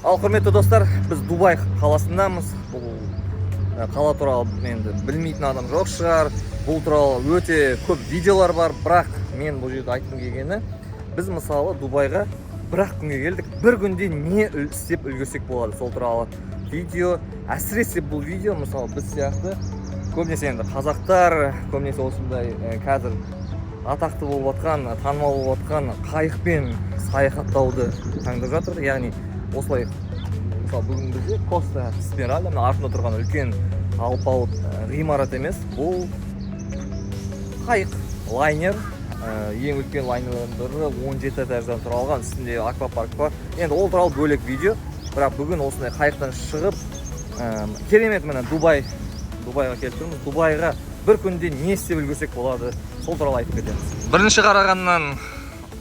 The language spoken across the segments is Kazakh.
Ал, құрметті достар, біз Дубай қаласындамыз. Бұл қала туралы енді білмейтін адам жоқ шығар. Бұл туралы өте көп видеолар бар, бірақ мен бұл жерде айтқым келгені, біз, мысалы, Дубайға бір ақ күнге келдік. Бір күнде не істеп үлгерсек болады, сол туралы видео. Әсіресе бұл видео, мысалы, біз сияқты көбінесе енді қазақтар, көбінесе осындай қазір атақты болып жатқан, танымал болып жатқан қайықпен саяхаттауды таңдап жатыр. Яғни осылай, мысалы, бүгін бізде Коста Смеральда, мына артында тұрған үлкен алпауыт ғимарат емес, бұл қайық, лайнер. Ең үлкен лайнерлердің бірі, 17 этаждан тұралған, үстінде аквапарк бар. Енді ол туралы бөлек видео, бірақ бүгін осындай қайықтан шығып, керемет, міне, Дубайға келіп тұрмыз. Дубайға бір күнде не істеп үлгерсек болады, сол туралы айтып кетеміз. Бірінші қарағаннан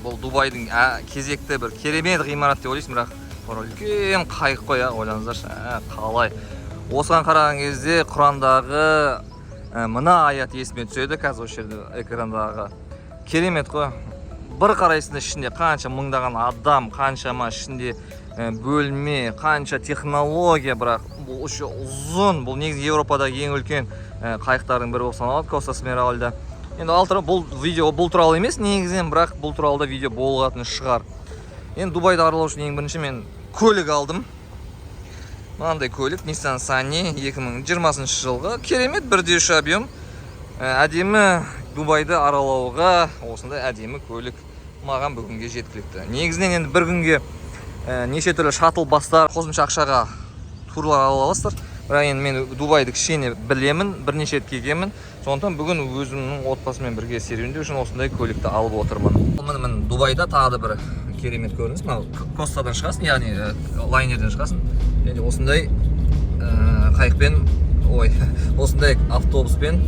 бұл Дубайдың кезекті бір керемет ғимарат деп ойлайсың, бірақ бұл үлкен қайық қой, иә. Ойлаңыздаршы, қалай осыған қараған кезде Құрандағы мына аят есіме түседі. Қазір осы жерде экрандағы керемет қой. Бір қарайсың да, ішінде қанша мыңдаған адам, қаншама ішінде бөлме, қанша технология. Бірақ бұл еще ұзын. Бұл негізі Еуропадағы ең үлкен қайықтардың бірі болып саналады, Коста Смеральда. Енді бұл видео бұл туралы емес негізінен, бірақ бұл туралы да видео болатын шығар. Енді Дубайды аралау үшін ең бірінші мен көлік алдым. Мынандай көлік, Nissan Sunny, 2020 жылғы, керемет, 1,3 объем. Әдемі. Дубайды аралауға осындай әдемі көлік маған бүгінге жеткілікті. Негізінен енді бір күнге неше түрлі шаттл бастар, қосымша ақшаға турлар ала аласыздар, бірақ енді мен Дубайды кішкене білемін, бірнеше рет келгенмін, сондықтан бүгін өзімнің отбасыммен бірге серуендеу үшін осындай көлікті алып отырмын. Міне, Дубайда тағы да бір керемет көрініс. Мынау Костадан шығасың, яғни лайнерден шығасың және осындай қайықпен, ой, осындай автобуспен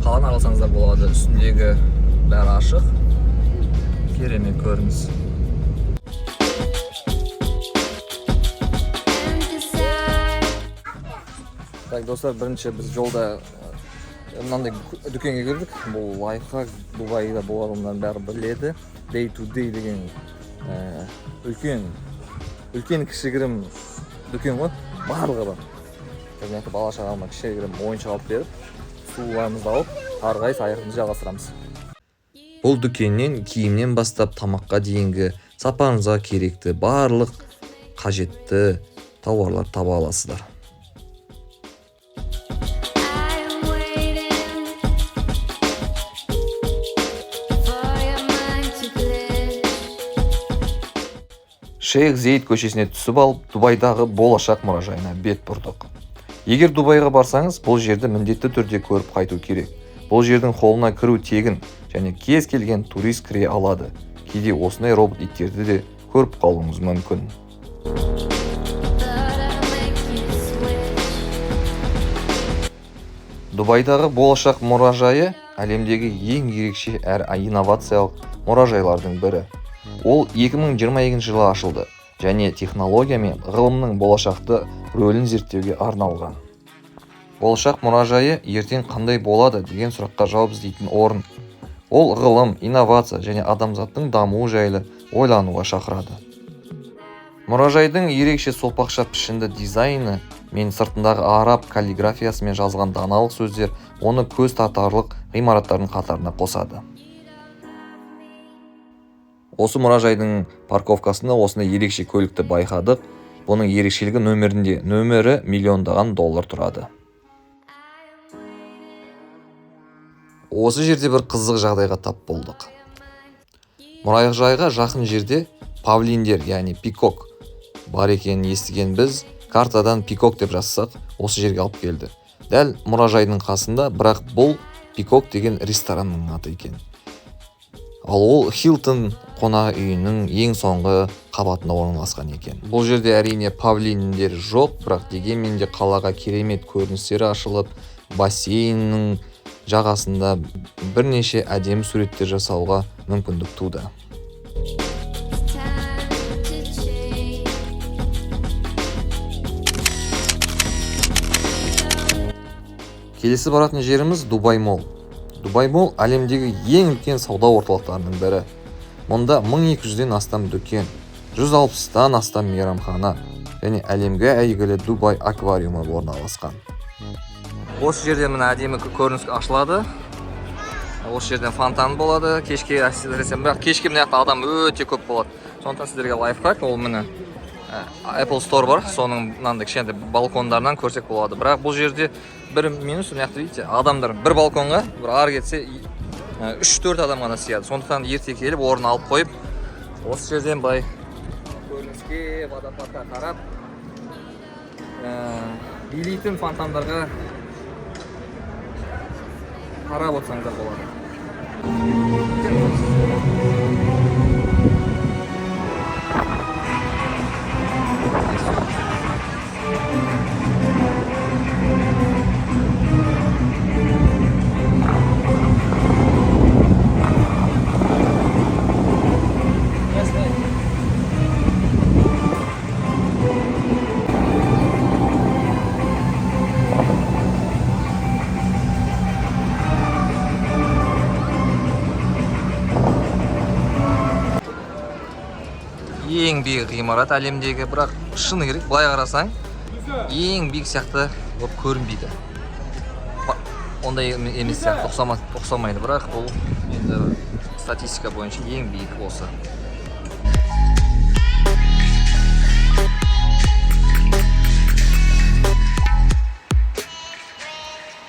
қаланы араласаңыздар болады. Үстіндегі бәрі ашық, керемет көрініс. And desire. Так, достар, бірінші біз жолда мынандай дүкенге кірдік. Бұл лайфхак, Дубайда болғанның бәрі біледі. Day to Day деген үлкен үлкен кішігірім дүкен ғой, барлығы бар. Қазір мына жақта бала шағама кішігірім ойыншық алып беріп, суларымызды алып, ары қарай саяхатымызды жалғастырамыз. Бұл дүкеннен киімнен бастап тамаққа дейінгі сапарыңызға керекті барлық қажетті тауарлар таба аласыздар. I'm waiting for your mind to glitch. Шейх Зейд көшесіне түсіп алып, Дубайдағы Болашақ мұражайына бет бұрдық. Егер Дубайға барсаңыз, бұл жерді міндетті түрде көріп қайту керек. Бұл жердің холлына кіру тегін және кез келген турист кіре алады. Кейде осындай робот иттерді де көріп қалуыңыз мүмкін. Thought I'd make you switch. Дубайдағы Болашақ мұражайы әлемдегі ең ерекше әрі инновациялық мұражайлардың бірі. Ол 2022 жылы ашылды және технология мен ғылымның болашақты рөлін зерттеуге арналған. Болашақ мұражайы ертең қандай болады деген сұраққа жауап іздейтін орын. Ол ғылым, инновация және адамзаттың дамуы жайлы ойлануға шақырады. Мұражайдың ерекше сопақша пішінді дизайны мен сыртындағы араб каллиграфиясымен жазылған даналық сөздер оны көз тартарлық ғимараттардың қатарына қосады. Осы мұражайдың парковкасында осындай ерекше көлікті байқадық. Бұның ерекшелігі нөмірінде, нөмірі миллиондаған доллар тұрады. Осы жерде бір қызық жағдайға тап болдық. Мұражайға жақын жерде павлиндер, яғни пикок бар екенін естіген біз картадан «пикок» деп жазсақ, осы жерге алып келді, дәл мұражайдың қасында. Бірақ бұл «Пикок» деген ресторанның аты екен, ал ол Хилтон қонақ үйінің ең соңғы қабатында орналасқан екен. Бұл жерде, әрине, павлиндер жоқ, бірақ дегенмен де қалаға керемет көріністері ашылып, бассейннің жағасында бірнеше әдемі суреттер жасауға мүмкіндік туды. It's time to change. Келесі баратын жеріміз — Дубай Молл. Дубай Молл — әлемдегі ең үлкен сауда орталықтарының бірі. Мұнда 1200-ден астам дүкен, 160-тан астам мейрамхана, Және әлемге әйгілі Дубай аквариумы орналасқан. Осы жерде, міне, әдемі көрініс ашылады. Осы жерден фонтан болады кешке, әсіресе. Бірақ кешке мына жақта адам өте көп болады, сондықтан сіздерге лайфхак: ол, міне, Apple Store бар, соның мынандай кішкентай балкондарынан көрсек болады. Бірақ бұл жерде бір минус: мына жақта, видите, адамдар бір балконға бір ары кетсе 3-4 адам ғана сыяды. Сондықтан ерте келіп, орын алып қойып, осы жерден былай көрініске, водопадқа қарап, билейтін фонтандарға қарап отырсаңыздар болады. Ең биік ғимарат әлемдегі. Бірақ шыны керек, былай қарасаң, ең биік сияқты болып көрінбейді. Ондай емес сияқты, ұқсамайды. Бірақ бұл енді статистика бойынша ең биік осы.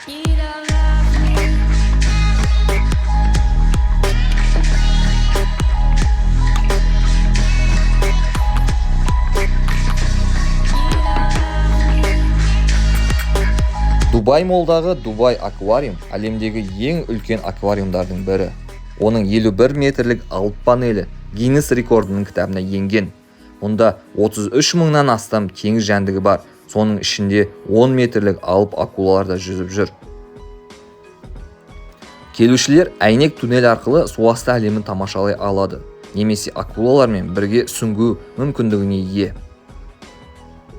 You don't love me. You don't love me. Дубай Молдағы Дубай аквариум — әлемдегі ең үлкен аквариумдардың бірі. Оның 51 метрлік алып панелі Гиннес рекордының кітабына енген. Мұнда 33 мыңнан астам теңіз жәндігі бар, соның ішінде 10 метрлік алып акулалар да жүзіп жүр. Келушілер әйнек туннель арқылы суасты әлемін тамашалай алады немесе акулалармен бірге сүңгу мүмкіндігіне ие.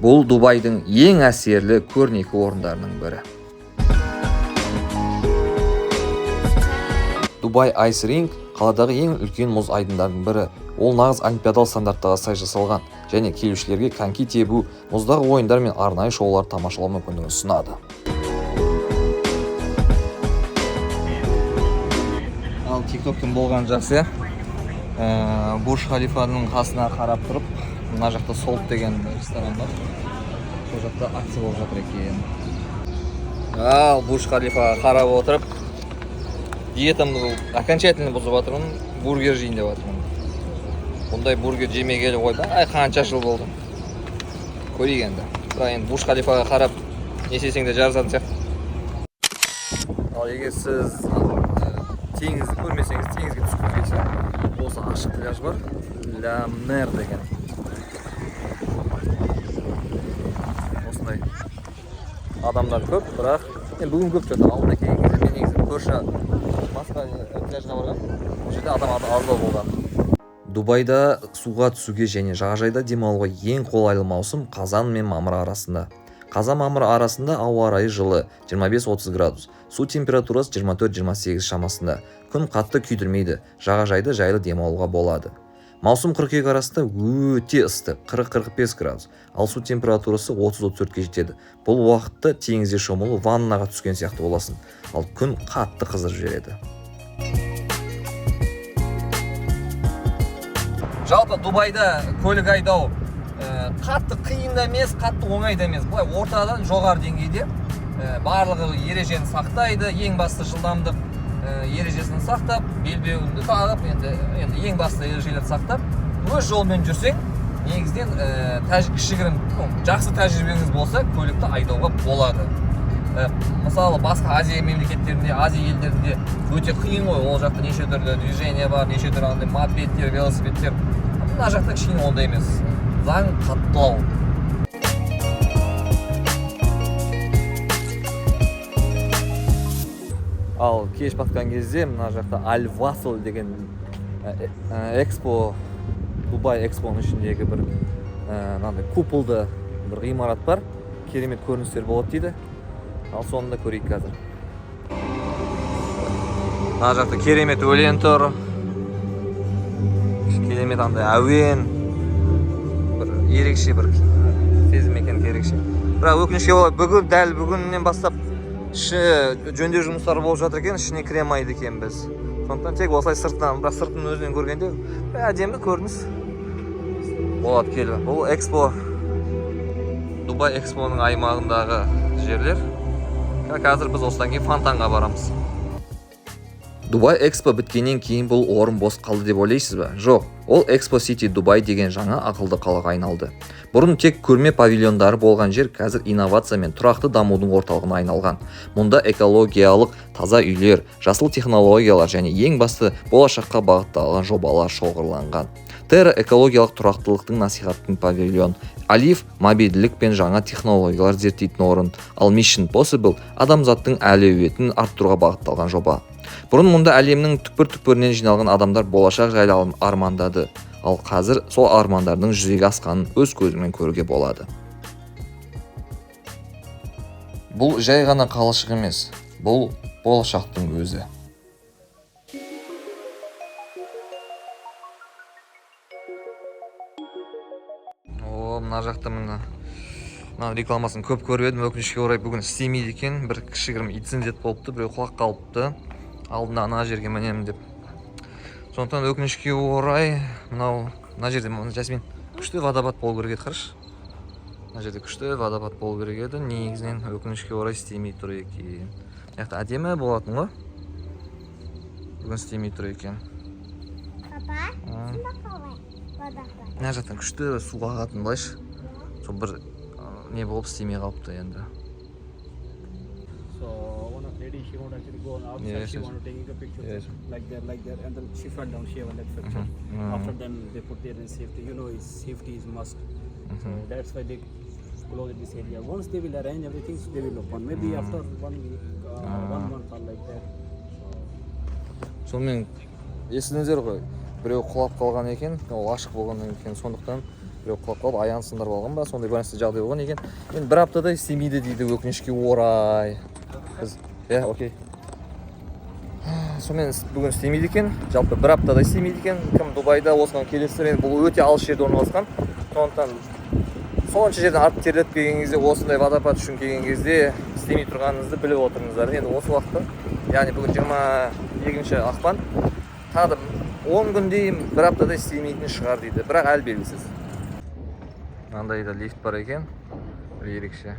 Бұл Дубайдың ең әсерлі көрнекі орындарының бірі. Дубай Айс Ринк — қаладағы ең үлкен мұз айдындарының бірі. Ол нағыз олимпиадалық стандарттарға сай жасалған және келушілерге коньки тебу, мұздағы ойындар мен арнайы шоулар тамашалау мүмкіндігін ұсынады. Ал ТикТоктың болғаны жақсы, иә. Бурж Халифаның қасына қарап тұрып, мына жақта Солт деген ресторан бар, сол жақта акция болып жатыр екен. Ал Бурж Халифаға қарап отырып, диетамды окончательно бұзып жатырмын, бургер жейін деп жатырмын. Бұндай бургер жемегелі, ойбай, қанша жыл болды. Көрейік енді. Бірақ енді Бурж Халифаға қарап не істесең де жарасатын сияқты. Ал егер сіз теңізді көрмесеңіз, теңізге түскіңіз келсе, осы ашық пляж бар, Ла Мер деген. Осындай адамдар көп, бірақ енді бүгін көп жоқ. Алдына келген кезде мен негізі көрші басқа пляжға барғанмын, ол жерде адам аздау болған. Дубайда суға түсуге және жағажайда демалуға ең қолайлы маусым қазан мен мамыр арасында. Қазан мамыр арасында ауа райы жылы, 25-30 градус, су температурасы 24-28 шамасында. Күн қатты күйдірмейді, жағажайда жайлы демалуға болады. Маусым қыркүйек арасында өте ыстық, 40-45 градус, ал су температурасы 30-34-ке жетеді. Бұл уақытта теңізде шомылу ваннаға түскен сияқты боласың, ал күн қатты қыздырып жібереді. Жалпы Дубайда көлік айдау қатты қиын да емес, қатты оңай да емес, былай ортадан жоғары деңгейде. Барлығы ережені сақтайды, ең басты жылдамдық ережесін сақтап, белбеуіңді тағып, енді ең басты ережелерді сақтап, өз жолымен жүрсең, негізінен кішігірім, ну, жақсы тәжірибеңіз болса, көлікті айдауға болады. Мысалы, басқа Азия мемлекеттерінде, Азия елдерінде өте қиын ғой. Ол жақта неше түрлі движение бар, неше түрлі андай мопедтер, велосипедтер. Мына жақта кішкене ондай емес, заң қаттылау. Ал кеш батқан кезде мына жақта Аль Васл деген экспо, Дубай Экспоның ішіндегі бір мынандай куполды бір ғимарат бар, керемет көріністер болады дейді. Ал соны да көрейік қазір. Мына жақта керемет өлең тұр, керемет андай әуен, бір ерекше бір Ерекше. Бірақ өкінішке орай, бүгін, дәл бүгіннен бастап іші жөндеу жұмыстары болып жатыр екен, ішіне кіре алмайды екенбіз. Сондықтан тек осылай сыртынан, бірақ сыртының өзінен көргенде әдемі көрініс болады. Келіп, бұл Экспо, Дубай Экспоның аймағындағы жерлер. Қазір біз осыдан кейін фонтанға барамыз. Дубай Экспо біткеннен кейін бұл орын бос қалды деп ойлайсыз ба? Жоқ, ол Экспо Сити Дубай деген жаңа ақылды қалаға айналды. Бұрын тек көрме павильондары болған жер қазір инновация мен тұрақты дамудың орталығына айналған. Мұнда экологиялық таза үйлер, жасыл технологиялар және ең басты болашаққа бағытталған жобалар шоғырланған. Терра экологиялық тұрақтылықтың насихаттың павильон, Алиф мобильділік пен жаңа технологиялар зерттейтін орын, ал Mission Possible адамзаттың әлеуетін арттыруға бағытталған жоба. Бұрын мұнда әлемнің түкпір-түкпірінен жиналған адамдар болашақ жайлы армандады, ал қазір сол армандардың жүзеге асқанын өз көзімен көруге болады. Бұл жай ғана қалашық емес, бұл болашақтың өзі. О, мына жақта, міне, мына рекламасын көп көріп едім. Өкінішке орай, бүгін істемейді екен. Бір кішігірім инцидент болыпты, біреу құлап қалыпты алдында, ана жерге мінемін деп. Сондықтан, өкінішке орай, мынау мына жерде, мына, Жасмин, күшті водопад болу керек еді. Қарашы, мына жерде күшті водопад болу керек еді негізінен. Өкінішке орай, істемей тұр екен. Мына жақта әдемі болатын ғой, бүгін істемей тұр екен. Папа, сонда қалай водопад? Мына жақтан күшті су ағатын былайшы, сол бір не болып істемей қалыпты енді. So one of lady, she want actually go on outside. She want to take a picture like there, and then she fell down. She have a leg fracture. After then they put there in safety. It's safety is must. So that's why they close this area. Once they will arrange everything, so they will open. Maybe after one week, one month or like that. So Сонымен, естідіңіздер ғой, біреу құлап қалған екен. Ол ашық болғаннан кейін, сондықтан біреу құлап қалып, аяғын сындырып алған ба, сондай бір нәрсе жағдай болған екен. Енді бір аптадай істемейді дейді, өкінішке орай. Біз, иә, окей. Сонымен, бүгін істемейді екен, жалпы бір аптадай істемейді екен. Кім Дубайда осыған келесіздер, енді бұл өте алыс жерде орналасқан, сондықтан сонша жерден артып терлетіп келген кезде, осындай водопад үшін келген кезде істемей тұрғаныңызды біліп отырыңыздар. Енді осы уақытта, яғни бүгін 22 ақпан, тағы да 10 күндей, бір аптадай істемейтін шығар дейді, бірақ әлі белгісіз. Мынандай да лифт бар екен, бір ерекше.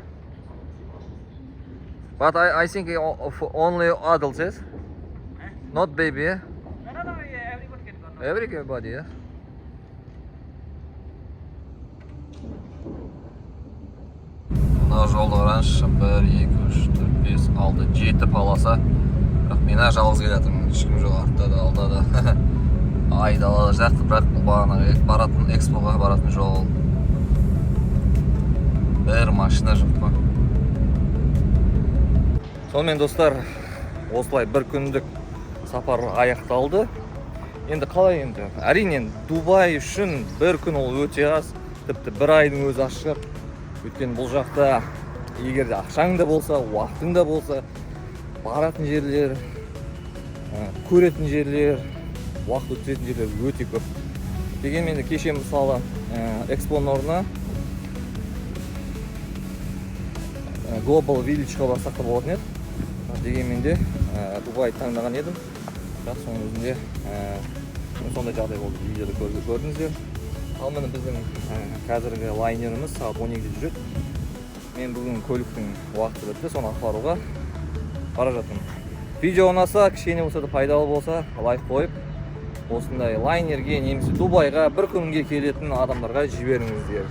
But I think only adults, yes? Not baby, yeah? No, yeah, everyone can go. Everybody, yeah? Мына жолды қараңызшы: бір, екі, үш, төрт, бес, алты, жеті полоса. Бірақ мен ақ жалғыз келе жатырмын, ешкім жоқ артта да, алда да. Айдалада жақты, бірақ бұл бағанағы баратын, Экспоға баратын жол, бір машина жоқ қой. Сонымен, достар, осылай бір күндік сапар аяқталды. Енді қалай, енді әрине, Дубай үшін бір күн ол өте аз, тіпті бір айдың өзі аз шығар. Өйткені бұл жақта егер де ақшаң да болса, уақытың да болса, баратын жерлер, көретін жерлер, уақыт өткізетін жерлер өте көп. Дегенмен де кеше, мысалы, Экспоның орнына Global Village'ға барсақ та болатын еді. Дегенмен де Дубай таңдаған едім. Бірақ соның өзінде сондай жағдай болды, видеода көрдіңіздер. Ал міне, біздің қазіргі лайнеріміз сағат 12-де жүреді. Мен бүгін көліктің уақыты бітті, соны алып баруға бара жатырмын. Видео ұнаса, кішкене болса да пайдалы болса, лайк қойып, осындай лайнерге немесе Дубайға бір күнге келетін адамдарға жіберіңіздер.